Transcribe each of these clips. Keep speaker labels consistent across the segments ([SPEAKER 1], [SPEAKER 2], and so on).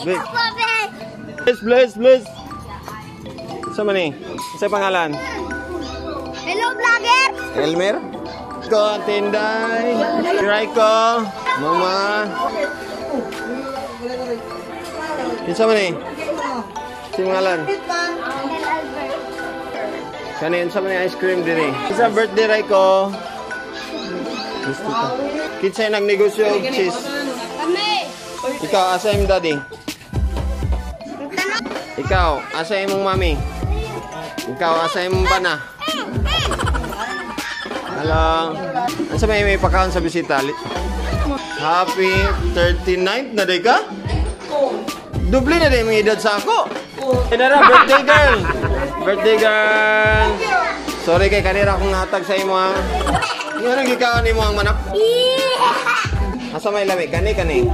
[SPEAKER 1] Wait. Bless, bless, bless. Sa man eh? Sa pangalan?
[SPEAKER 2] Hello, vlogger!
[SPEAKER 1] Elmer? Ko, Tinday. Raiko. Mama. Kinsa man eh? Sino pangalan? Kani, unsa man ice cream diri? Sa birthday Raiko. Gusto ka. Kinsa yung nagnegosyo og cheese?
[SPEAKER 2] Kami!
[SPEAKER 1] Ikaw, asa yung daddy? Ikaw, asa imong mami? Ikaw, asa imong bana? Hello. Ano sa may pakaon sa bisita? Happy 39th na day ka? Doble na day mga edad sa ako. Dara, birthday girl. Birthday girl. Sorry kay kanira akong nahatag sa imo ha. Nga nang gikaon nimo ang manok? Asa may lami? Kani kani.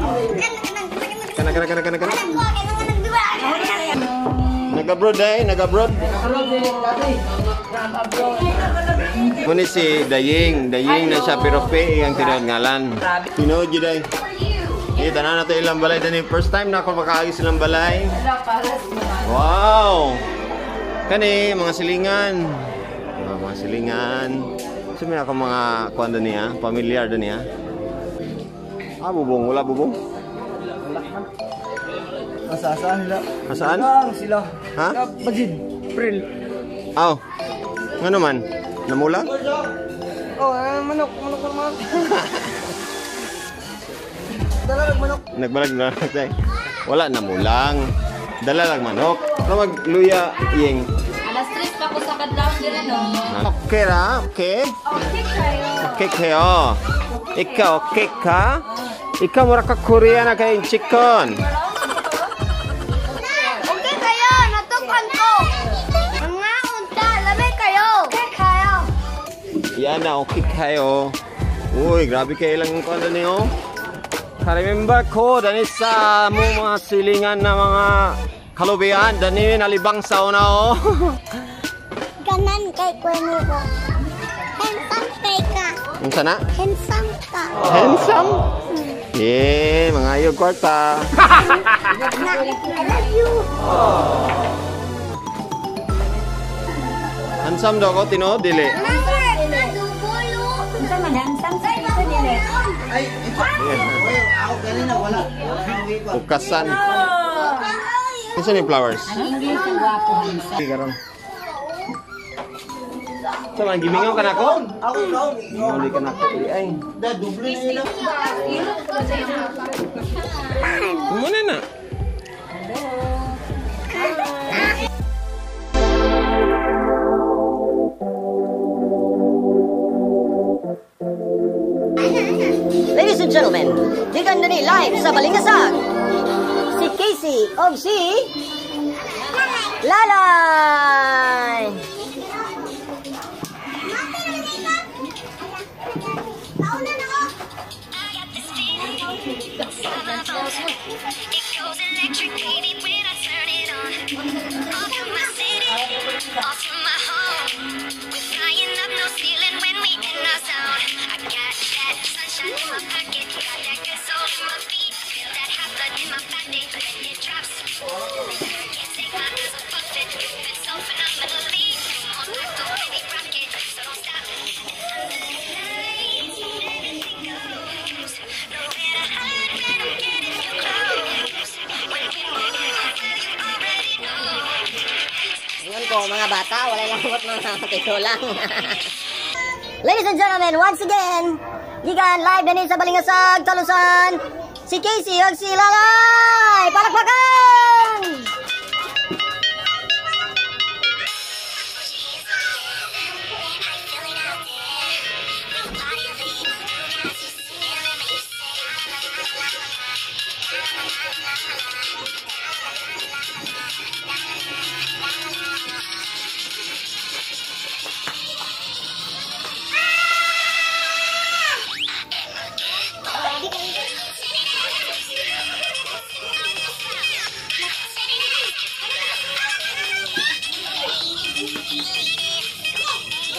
[SPEAKER 1] Kana kana kana kana kana. Nag-abroad eh, nag-abroad. Muna si Daying, Daying na siya pero P ang tinuod ngalan. Tinuod yun ay. Eh, tanan na ito ilang balay. Dani, first time na ako makaagi silang balay. Wow! Kani, mga silingan. Mga silingan. So, may ako mga kuwan doon niya, pamilyar doon niya. Ah, bubong. Wala bubong?
[SPEAKER 3] Asaan sila?
[SPEAKER 1] Asaan?
[SPEAKER 3] Sila.
[SPEAKER 1] Ha?
[SPEAKER 3] Bajid. Pril.
[SPEAKER 1] Aw. Nga naman? Namula?
[SPEAKER 3] Oh, manok. Manok naman. Dala lang manok.
[SPEAKER 1] Nagbalag na lang. Wala namulang. Dala lang manok. Ano magluya, Ying?
[SPEAKER 4] Alas 3 pa ko sa kadlawon diri no.
[SPEAKER 1] Okay ra? Okay?
[SPEAKER 4] Okay kayo.
[SPEAKER 1] Okay kayo. Ikaw, okay ka? Ikaw, mura ka Korea na kayong chicken.
[SPEAKER 2] Okay kayo! Natukan ko! Mga unta! Lamay kayo! Okay kayo!
[SPEAKER 1] Yan na, okay kayo. Uy, grabe kayo lang yung kondo niyo. Ka-remember ko, dani sa mo mga silingan na mga kalubian, dani nalibang sa una oh.
[SPEAKER 2] Ganan kay kuno ko. Handsome kay ka.
[SPEAKER 1] Unsa na?
[SPEAKER 2] Handsome ka.
[SPEAKER 1] Handsome? Yeah, mga ayog kwarta.
[SPEAKER 2] Na, I love you.
[SPEAKER 1] Handsome daw ko, tinuod, dili.
[SPEAKER 4] Unsa man handsome sa isa dili.
[SPEAKER 3] Ay, ito. Ako kanina wala.
[SPEAKER 1] Ukasan. Kinsa ni flowers?
[SPEAKER 4] Ang English ang gwapo handsome.
[SPEAKER 1] Sige karon. Sa man gimingaw ka nako?
[SPEAKER 3] Ako ikaw.
[SPEAKER 1] Gingaw ka nako di ay.
[SPEAKER 3] Da, doble na nila.
[SPEAKER 1] Muna na.
[SPEAKER 5] Ladies and gentlemen, gikan na ni live sa Balingasag. Si Casey og si Lalay.
[SPEAKER 6] It goes electric, baby, when I turn it on. Off to my city, off to my home. We're flying up, no ceiling when we in our zone. I got that sunshine in my pocket, got that good soul in my feet. Feel that hot blood in my body when it drops. Can't take my eyes off of it, moving so phenomenally. Come on, rock the way we rock it, so don't stop. And under the lights, everything goes. Nowhere to hide when I'm getting you close. When we move, well, you already know.
[SPEAKER 5] Ingon ko mga bata, wala lang mga tito lang. Ladies and gentlemen, once again, gikan live na ni sa Balingasag, Talusan, si Casey og si Lalay. Palakpakan!
[SPEAKER 6] I feel it out there. Nobody leave. Can't you see it? Let me say.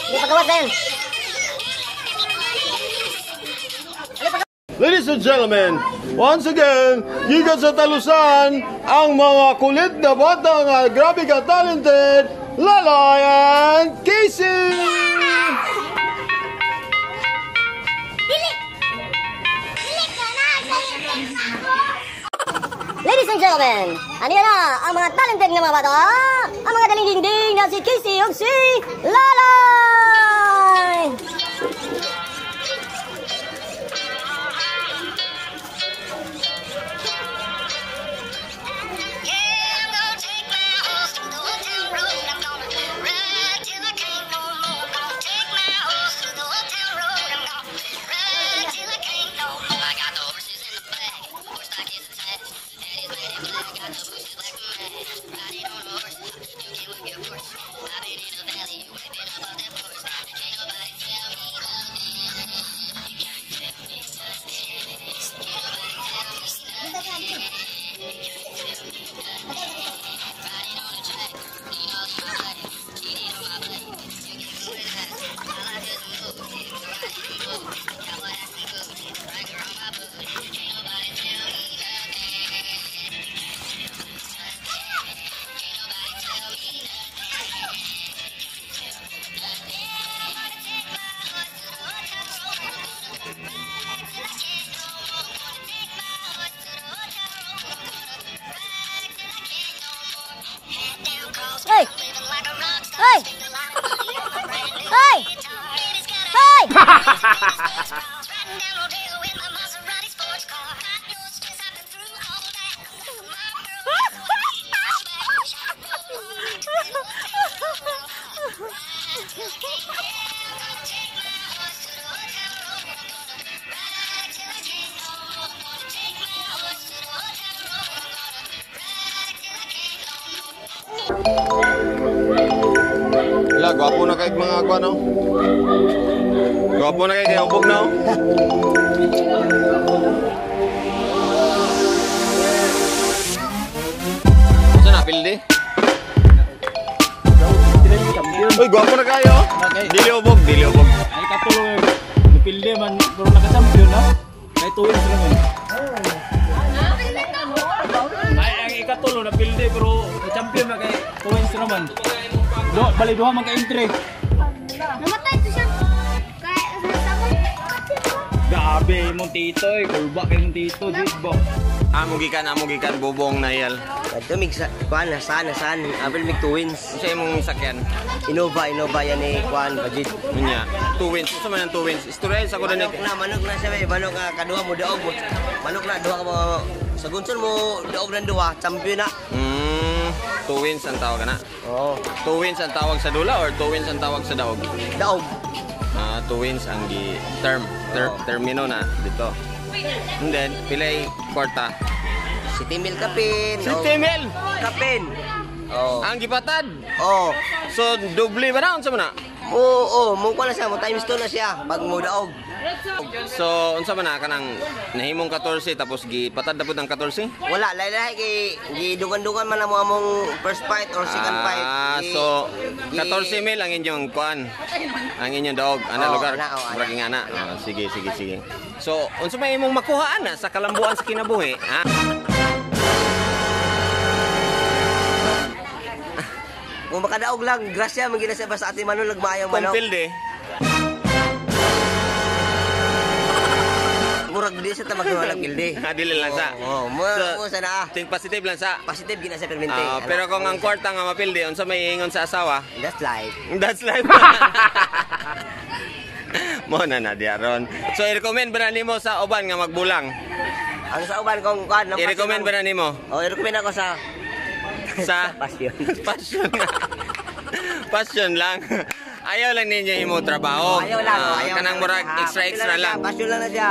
[SPEAKER 5] Hindi pagawas na yun.
[SPEAKER 1] Ladies and gentlemen, once again, gikan sa Talusan, ang mga kulit na bata nga grabe ka talented, Lalay and Casey!
[SPEAKER 2] Dili! Dili ka na! Dili ka ako!
[SPEAKER 5] Ladies and gentlemen, ano na ang mga talented nga mga bata? Ang mga daling dingding na si Casey ug si Lalay!
[SPEAKER 6] Yeah, I'm gonna take my horse to the old town road. I'm gonna ride till I can't no more. I'm gonna take my horse to the old town road. I'm gonna ride till I can't no more. I got the horses in the back, horse stock is attached. That is made in black. Got the bushes black and mad. Riding on a horse, you can whip your horse. I've been in the valley, whipping up all that force. Can't nobody tell me nothing. You can't tell me nothing. Can't nobody tell me nothing.
[SPEAKER 5] Hey! Hey! Hey! Hey!
[SPEAKER 1] Wala, gwapo na kay mga kwa, no? Gwapo na kay kay ubog na, oh. Unsa na, pildi? Uy, gwapo na kayo. Dili ubog, dili ubog.
[SPEAKER 7] Ay katulong eh. Nipilde man pero nakasampiyon na. Kay tuwin sila man. Ay ang ikatulo na pilde pero na-champion na kay tuwin sila man. Do bali duha man ka entry.
[SPEAKER 2] Namatay to siya. Kaya sa ko.
[SPEAKER 7] Grabe imong tito eh, kulba kay imong tito di ba?
[SPEAKER 1] Amo gikan bubong na iyal.
[SPEAKER 3] Kadto mig sa kuan nasaan nasaan apil mig two wins.
[SPEAKER 1] Unsa imong sakyan?
[SPEAKER 3] Innova Innova yan eh kuan budget.
[SPEAKER 1] Unya, two wins. Unsa man ang two wins? Istorya sa ko
[SPEAKER 3] Manok na manok na siya bay manok nga kaduha mo daog mo. Manok na duha ka mo sa gunson mo daog ng duha champion na.
[SPEAKER 1] Two wins ang tawag na.
[SPEAKER 3] Oh,
[SPEAKER 1] Two wins ang tawag sa dula or two wins ang tawag sa daog?
[SPEAKER 3] daog.
[SPEAKER 1] Ah, two wins ang gi term, ter,
[SPEAKER 3] Oo.
[SPEAKER 1] termino na dito. And then, pilay kwarta.
[SPEAKER 3] Si Timil Kapin.
[SPEAKER 1] Si
[SPEAKER 3] oh.
[SPEAKER 1] Timil!
[SPEAKER 3] Kapin. Oh.
[SPEAKER 1] Ang gipatad!
[SPEAKER 3] Oh.
[SPEAKER 1] So, doble ba na? Unsa man na?
[SPEAKER 3] Oo, oh, mo kuan na siya, mo times 2 na siya pag mo daog.
[SPEAKER 1] So, unsa man na kanang nahimong 14 tapos gipatad na pud ang 14?
[SPEAKER 3] Wala, lahi-lahi kay gidungan-dungan man na mo among first fight or second fight.
[SPEAKER 1] Ah, so 14 mil ang inyong kuan. Ang inyong daog, ana
[SPEAKER 3] Oo,
[SPEAKER 1] lugar.
[SPEAKER 3] ana, oo, ana.
[SPEAKER 1] Murag nga ana. Oh, sige, sige, sige. So, unsa may imong makuha ana sa kalambuan sa kinabuhi, ha?
[SPEAKER 3] Kung makadaog lang, grasya man gina siya basta ati manong maayong manok.
[SPEAKER 1] Kumpilde.
[SPEAKER 3] Murag di sa tamag wala pilde.
[SPEAKER 1] Ha, dili lang sa.
[SPEAKER 3] Oo, mo
[SPEAKER 1] So,
[SPEAKER 3] mo sana ah.
[SPEAKER 1] Think positive lang sa.
[SPEAKER 3] Positive gina siya permente.
[SPEAKER 1] Ah,
[SPEAKER 3] Ano?
[SPEAKER 1] pero kung ang kwarta nga mapildi, unsa may ingon sa asawa?
[SPEAKER 3] That's life.
[SPEAKER 1] That's life. Mo na na diaron. So i-recommend ba na nimo sa uban nga magbulang?
[SPEAKER 3] Ang sa uban kung kuan ng
[SPEAKER 1] I-recommend ba na nimo?
[SPEAKER 3] Oh, i-recommend ako sa
[SPEAKER 1] Sa
[SPEAKER 3] passion.
[SPEAKER 1] Passion. Passion lang. Ayaw lang ninyo imo trabaho.
[SPEAKER 3] Ayaw lang,
[SPEAKER 1] Ah,
[SPEAKER 3] oh, ayaw
[SPEAKER 1] kanang
[SPEAKER 3] lang.
[SPEAKER 1] murag
[SPEAKER 3] Ah,
[SPEAKER 1] extra
[SPEAKER 3] passion
[SPEAKER 1] extra
[SPEAKER 3] na siya,
[SPEAKER 1] lang.
[SPEAKER 3] Passion lang na siya.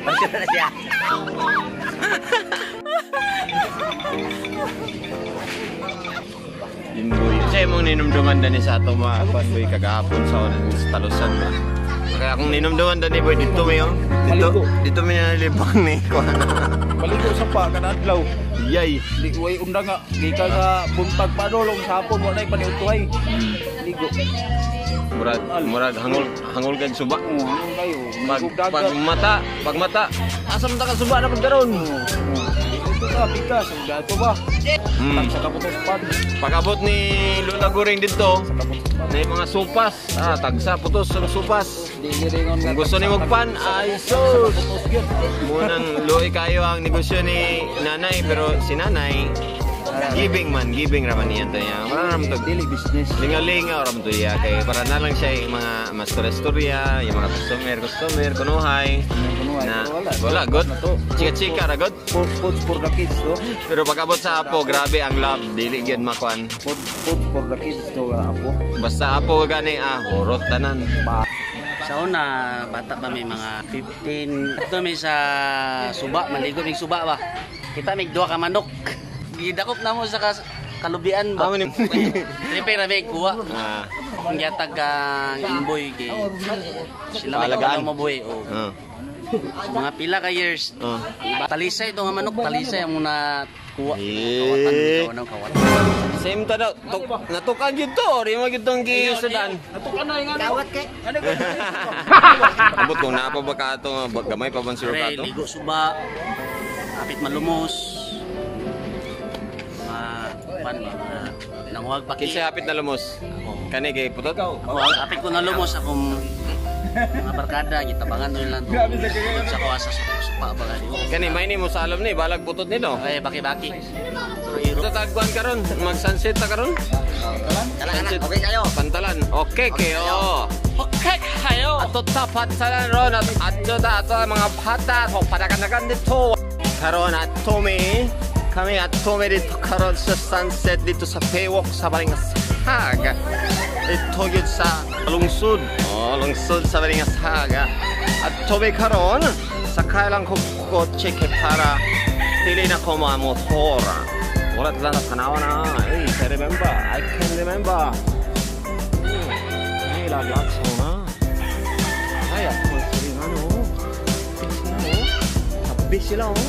[SPEAKER 3] Passion lang na siya.
[SPEAKER 1] Limboy. Sa imong ninumduman dani sa ato mga kuan boy kagahapon sa sa talusan ba. Kaya akong ninumduman dani boy dito mi oh. Dito
[SPEAKER 7] Maligo.
[SPEAKER 1] dito mi nalibang ni kuan.
[SPEAKER 7] Baligo sa pa kada adlaw.
[SPEAKER 1] Yay.
[SPEAKER 7] Di way unda nga gikan sa buntag pa dolong sa hapon wa nay paniudtohay. Ligo.
[SPEAKER 1] Murag murag hangol hangol kag suba.
[SPEAKER 7] Oh, ano kayo?
[SPEAKER 1] Pagmata, pagmata. Asa man ta ka suba na pud karon?
[SPEAKER 7] Ito ka, pikas. Gato ba? Sa kaputos pan.
[SPEAKER 1] Pag-abot ni Lola Guring dito, na yung mga supas. Ah, tagsa putos ang supas. Kung gusto ni magpan, ay sus! Munang luoy kayo ang negosyo ni nanay, pero si nanay, giving man, giving raman niya to niya. Wala naman to.
[SPEAKER 7] Dili business.
[SPEAKER 1] Lingalingaw raman to niya. Kay para na lang siya yung mga mastorya-storya, yung mga customer, customer, kunuhay. Na, wala, good. Chika-chika, ra, good.
[SPEAKER 7] Food for the kids, no?
[SPEAKER 1] Pero pag-abot sa apo, grabe ang love. Dili gyud makuan.
[SPEAKER 7] Food for the kids, no, apo.
[SPEAKER 1] Basta apo gani, ah, horot tanan.
[SPEAKER 8] Sa una, bata pa may mga 15. Ito may sa suba, maligo may suba ba. Kita may duha ka manok. Gidakop na mo sa kalubian ba. Tripay ra may kuha.
[SPEAKER 1] Ah.
[SPEAKER 8] Ang yatag kang inboy kay sila may
[SPEAKER 1] Palagaan.
[SPEAKER 8] kaulaw mabuhi. Oh.
[SPEAKER 1] Ah.
[SPEAKER 8] Mga pila ka years.
[SPEAKER 1] Ah.
[SPEAKER 8] Talisay ito nga manok, talisay ang muna kuha.
[SPEAKER 1] Eh.
[SPEAKER 8] Kawatan, ikaw ng kawatan.
[SPEAKER 1] Same ta daw. Natukan gyud to, ori mo gyud tong gisudan.
[SPEAKER 7] Natukan na nga.
[SPEAKER 5] Kawat kay.
[SPEAKER 1] Abot kung naa pa ba ka ato nga gamay pa man siguro ka
[SPEAKER 8] Pre,
[SPEAKER 1] ato.
[SPEAKER 8] ligo suba, kapit malumos. Mga pan ba, mga nanguhag pa
[SPEAKER 1] Kinsa hapit na lumos? Kani kay putot.
[SPEAKER 8] Ako, apit ko na lumos akong mga barkada, gitabangan doon lang. Sa kuha sa supa ba gani.
[SPEAKER 1] Kani may ni mo salom ni balag putot nito.
[SPEAKER 8] Ay, baki-baki. Pero
[SPEAKER 1] Ito tagkuan karon, mag sunset ta karon.
[SPEAKER 3] Kana kana, okay kayo.
[SPEAKER 1] Pantalan. Okay kayo.
[SPEAKER 8] Okay kayo.
[SPEAKER 1] Ato ta pantalan ron at ato ta ato mga bata ho padaganagan dito. Karon ato mi kami ato mi dito karon sa sunset dito sa Baywalk sa Balingasag. Ito gyud sa lungsod. Oh, lungsod sa Balingasag. Ato mi karon sakay lang ko kotse kay para dili na ko mamotor. Wala lang na tanawa na. Ay, I remember. I can remember. Ay, laglag na. Ay, ako sila ano. Sila oh. Sabi sila oh.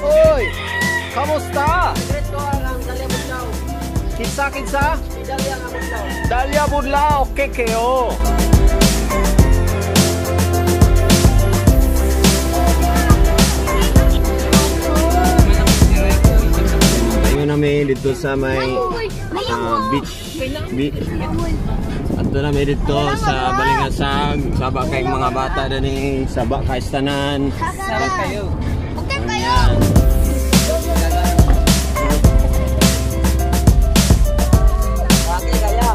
[SPEAKER 1] Oy! Kamusta? Kinsa, kinsa? Dalia Budlao. Okay kayo. Tayo namin dito sa may beach. Beach. Ato na dito sa Balingasag, saba kay mga bata dani, saba kay tanan.
[SPEAKER 2] Saba kayo. Okay kayo.
[SPEAKER 3] Okay kayo.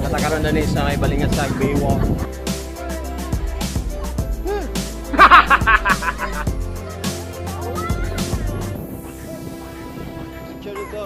[SPEAKER 1] Natakaroon dani sa may Balingasag Baywalk. Picture dito.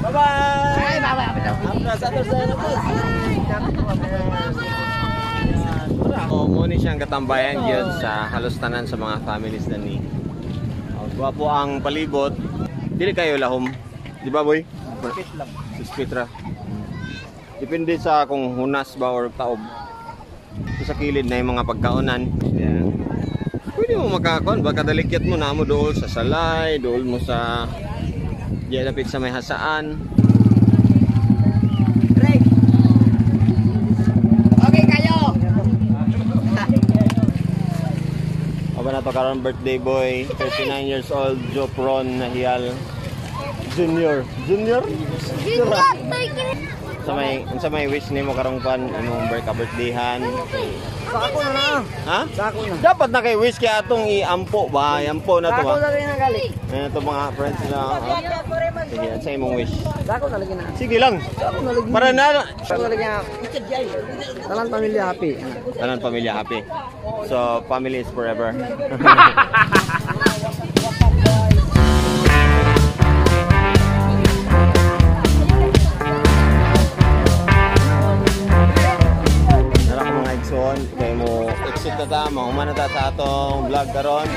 [SPEAKER 1] Bye-bye! Oh, mo ni siyang katambayan gyud sa halos tanan sa mga families na ni. Oh, gwapo ang palibot. Dili kayo lahom. Di ba, boy?
[SPEAKER 7] Suspit lang.
[SPEAKER 1] Suspit ra. Depende sa kung hunas ba or taob. So, sa kilid na yung mga pagkaonan. Yeah. Pwede mo makakuan, baka dalikyat mo na mo dool sa salay, dool mo sa diya lapit sa may hasaan.
[SPEAKER 3] Okay kayo.
[SPEAKER 1] Aba na to karon birthday boy, 39 years old, Jopron Nahial Junior. Junior?
[SPEAKER 2] Junior,
[SPEAKER 1] Sa may wish nimo karong pan imong birthday-han.
[SPEAKER 3] Sa ako na.
[SPEAKER 1] Ha?
[SPEAKER 3] Sa ako na.
[SPEAKER 1] Dapat na kay wish kay atong iampo ba? Iampo na to
[SPEAKER 3] Sa ako
[SPEAKER 1] ba?
[SPEAKER 3] na rin ang gali.
[SPEAKER 1] Ano to mga friends na. Sige, sa imong wish.
[SPEAKER 3] Sa ako na lagi na.
[SPEAKER 1] Sige lang.
[SPEAKER 3] Sa ako na lagi.
[SPEAKER 1] Para na
[SPEAKER 3] Sa ako na lagi na. Tanan pamilya happy.
[SPEAKER 1] Tanan pamilya happy. So, family is forever. Nara ko mga igsoon, kay mo exit na ta, mahuman na ta sa atong vlog karon.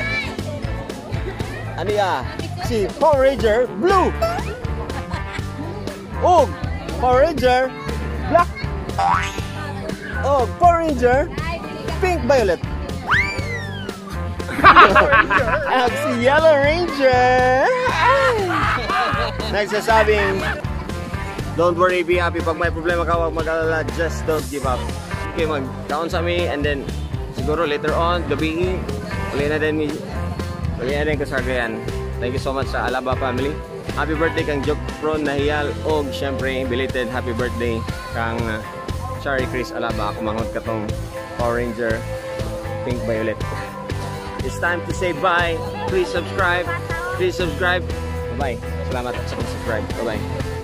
[SPEAKER 1] Ano ya? Si Power Ranger Blue. Og Power Ranger Black. Og Power Ranger Pink Violet. At si Yellow Ranger. Nagsasabing, don't worry, be happy. Pag may problema ka, huwag mag-alala. Just don't give up. Okay, mag-count sa mi and then siguro later on, gabi, uli na din mi, uli na din ko sa Cagayan. Thank you so much sa Alaba family. Happy birthday kang Jopron Nahiyal og syempre belated happy birthday kang Chari Chris Alaba. Ako manghod katong Power Ranger Pink Violet. It's time to say bye. Please subscribe. Please subscribe. Bye-bye. Salamat sa pag-subscribe. Bye-bye.